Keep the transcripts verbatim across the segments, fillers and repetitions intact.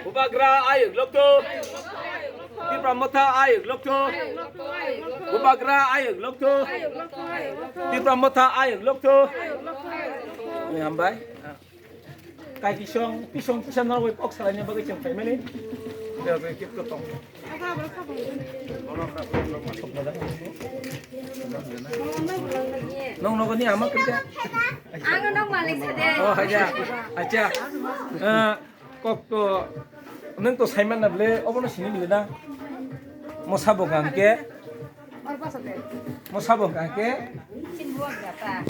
Bubagra ayuk lokto. Tipra Motha ayuk lokto. Bubagra ayuk lokto. Tipra Motha ayuk lokto. Ni hambai. Kai kisong, kisong kisa na wai kok salai ni bagwi chang paimani. Ya, bai kip ko tong. Nong nogo ni ama kerja. Ang nong malik sa de. Oh, aja. Aja. Eh, kok to nung to saiman na ble, obo no sini ble na. Mo sabo gam ke. Mo sabo gam ke.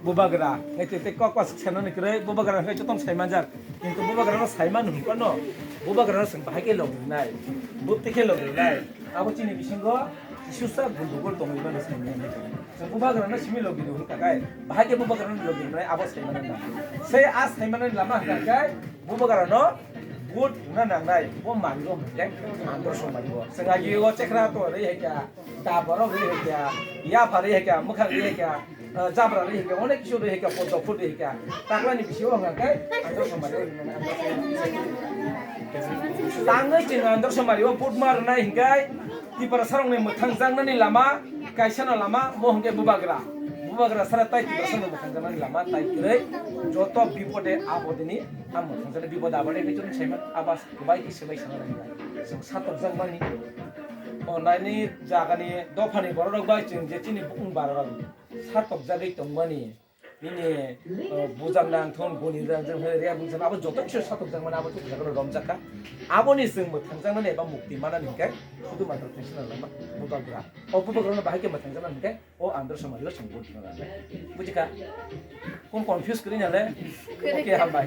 Bubagra. Ngai te kok pas seno ni kre bubagra ngai chotong saiman jar. Kintu bubagra no saiman hum kono. Bubagra no seng bahai ke log nai. Buk te ke log nai. Abo chini bisingo susa gundugol tongwi mano saiman. Bubagra no simi log nai hum kakai. Bahai ke bubagra no log nai abo saiman na. Sei a saiman lama kakai. Bubagrano vote rwna nangnai, bo manwi rok hwnkhe Andhra Somaj o. Chwng agi o chekra to rwi hai kha, ta borok rwi hai kha, yapha rwi hai kha, mwkhang rwi hai kha, eh, jabra rwi hai kha, onek kisu rwi hai kha, poddo phut rwi hai kha. Taklani bisingo hwnkhe Andhra Somaj o rwna nangnai. Tangwi chwng Andhra Somaj o vote ma rwnai hwnkhe Tiprasarokni mwthangjaknani lama, kaisano lama, mo hwnkhe Bubagra. Bubagra sara tai Tiprasarokni mwthangjaknani lama tai kwrwi, joto bipode apodeni, a mwthangjaknai bipode apode khe chwng saiman, aba bai khe swbai sana nangya. Chwng satokjakmani, o naini jagani dophani bororok bai chwng je chini bukung barorok satokjagwi tongmani. Nini, uh, bujang nang thon goni rang jang hoi ria bujang abo joto kisa satok jang mani abo thok jaga romjak kha. Aboni chwng mwthang jang mani eba mukti mana ni hwnkhe sudu matro thaisana lama Bubagra. O Bubagra no bahai khe mwthang jang mani hwnkhe o Andhra Somaj o chwng vote rwna nangnai. Buji kha? Kun confuse kwrwi na le? Kwrwi. Okay, hambai.